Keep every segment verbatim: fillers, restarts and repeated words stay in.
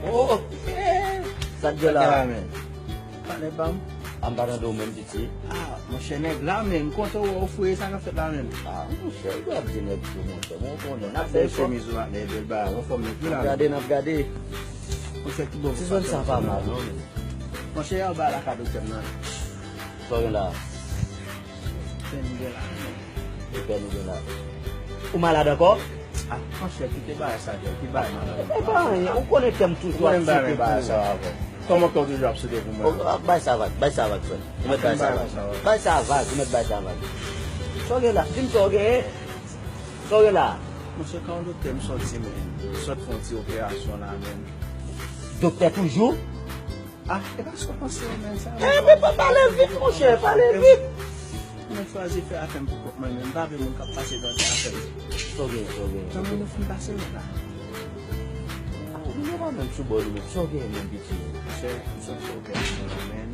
Oh, eh. Sa k gen la? Sa k gen la, men? Patnè pa m. A, m pa tande w menm, piti. Ah, monchè, nèg la, men, m kontan wè w fre, sa k ap fèt la, men? Ah, monchè, ou ap di nèg tou, monchè. Bon, konnen, n ap bèl chemiz ou ak nèg bèl bagay, ou anfòm nèg wi la. N ap gade, n ap gade. Monchè, ki bò. Ti zòn sa pa mal, non, men. Monchè, y a ba la ka doktè m nan. Sa w gen la? Pè nou gen la, men. Ki pè nou gen la? Ou malad ankò? Ah, monchè, kite bagay sa, Jay, ki bagay malad. E pa anyen, ou konnen kè m toujou ap sote pou ou. Kòman kè w toujou ap sote pou mwen? Oh, ah, bay sa vag, bay sa vag, frè m. Ou mèt bay sa vag. Bay sa vag, ou mèt bay sa vag. Sa w gen la? Di m sa w genyen. Sa w gen la? Monchè, kan yon doktè m sòti, men, m sot fè yon ti operasyon la, men. Doktè toujou? Ah, e pa sa w panse, men, sa. Eh, men pa pale vit, monchè, pale vit. Mwen chwazi fè afè m pou kont mwen, men m pa vle moun k ap pase nan afè m. Sa w gen, sa w gen? Kòman nou fin pase nèt la? Oh, nou pa menm sou bò nou menm. Sa w gen menm, piti? Monchè, m sot fè operasyon la, men.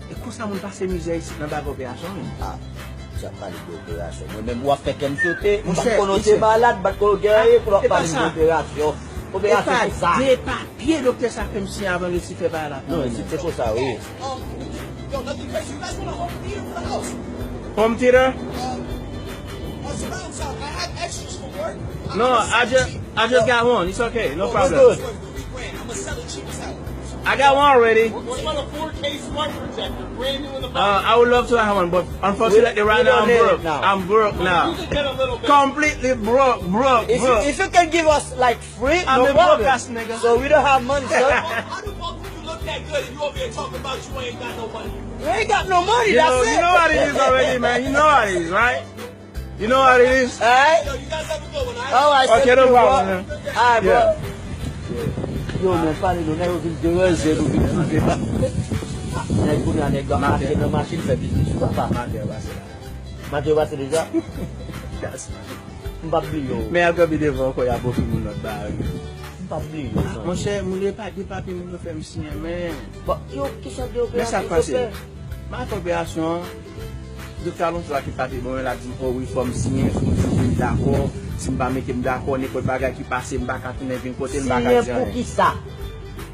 E konsa moun pase mizè isit nan bagay operasyon, men. Ah, sa pale de operasyon. Mwen menm, w ap fè kè m sote. M pa t konnen w te malad, m pa t konnen w genyen, pou w ap pale de operasyon. Operasyon pou sa. E pa de papye doktè sa fè m siyen avan l resi fè bagay la pou mwen. Non, isit se konsa, wi. Um, yo, nothing crazy. You guys want a home theater for the house? Home theater? Um, a surround sound. I have extras for work. No, I just, I just got one. It's okay. No problem. It's like three grand. I'ma sell it cheap as hell. I got one already. What about a four K smart projector? Brand new in the box. Uh, I would love to have one, but unfortunately, right now, I'm broke. I'm broke now. You can get a little bit. Completely broke, broke, broke. If you, if you can give us, like, free, no problem. I'm a broke ass nigga. So we don't have money, sir. How the fuck would you look that good and you over here talking about you ain't got no money? You ain't got no money, that's it. You know, you know what it is already, man. You know what it is, right? You know what it is? Alright. Yo, you guys have a good one, alright? Alright, okay, no problem, man. Alright, bro. Yeah. Yo, men, pale nou, nèg yo vin deranje nou, vin toufe pa. Nèg kounye a, nèg yo ap mache nan machin, fè biznis sou papa. Matè yo pase la. Matè yo pase deja? Yes. M p ap bliye w. Men y ap kanpe devan ankò, y ap ofri moun lòt bagay. M p ap bliye w, man. Monchè, moun yo pa gen papye, moun yo fè m siyen, men. Bon, yo, ki sòt de operasyon yo fè? Men sa k pase? M al fè operasyon an. Doktè Alonso a ki pa te bon, l ap di m, "Oh wi, fò m siyen, fò m siyen, m dakò. Si m pa mete m dakò, nenpòt bagay ki pase, m pa ka tounen vin kote l, m pa ka di anyen." Siyen pou ki sa?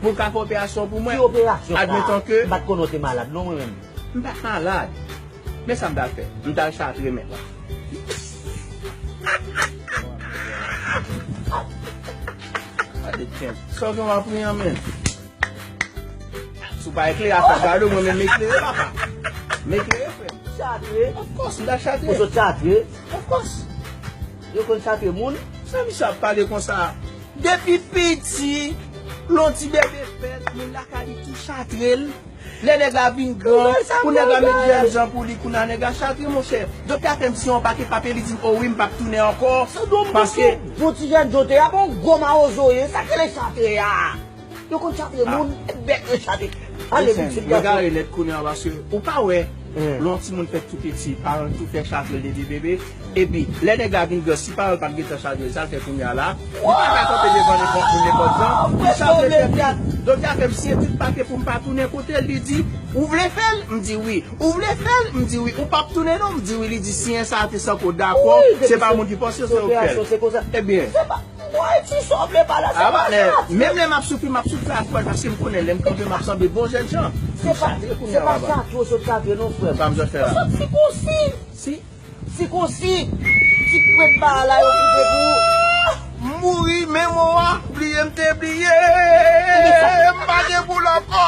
Pou l ka fè operasyon pou mwen. Ki operasyon sa? Admetan ke m pa t konnen w te malad, non, mwen menm. M pa t malad. Men sa m t al fè. M t al chatre mèt la. Gade tchèn. Sa w gen w ap ri an, men? Si w pa eklere, ap gade w, mwen menm m eklere, papa. M eklere, frè m. Chatre? Of course, m t al chatre. Ou sot chatre? Of course. Yo konn chatre moun? Sa misye ap pale konsa? Depi piti, lè yon ti bebe fèt, moun lakay li tou chatre l. Lè nèg la vin gran, pou nèg la met jènjan pou li, kounye a nèg la chatre, monchè. Doktè a fè m siyen yon pakèt papye, li di m, "Oh wi, m p ap tounen ankò." Paske bon ti jènjan w te ye a, bon gwo mawozo w ye, sa k rele chatre a? Yo konn chatre moun, bèt yo chatre. Ale, listen, pitit gason. Mwen gare nèt kounye a paske ou pa wè, lè yon timoun fèt tou piti, paran l tou fè chatre l depi bebe. Epi, lè nèg la vin gran, si paran l pa t gentan chadre l, sa l fè kounye a la? Li pa ka kanpe devan nenpòt moun, nenpòt jan. Li chadre l fè pli. Doktè a fè m siyen tout papye pou m pa tounen kote l. Li di, "Ou vle fè l?" M di, "Wi." "Ou vle fè l?" M di, "Wi." "Ou p ap tounen non?" M di, "Wi." Li di, "Siyen sa a te sanke w dakò, se pa moun ki fòse w, se ou k fè l." Ebyen. Mwen ti sòble pa la, se pa sa. Menm lè m ap soufri, m ap soufri ak kò l, paske m konnen lè m kanpe, m ap sanble bon jènjan. Se pa, se pa chatre w sot chatre non, frè m. Sa m sot fè la? Ou sot sikonsi. Si. Sikonsi. Ti kwèt ba la yo koupe pou ou. M mouri, men mò a, bliye m te bliye. M pa gen boul ankò.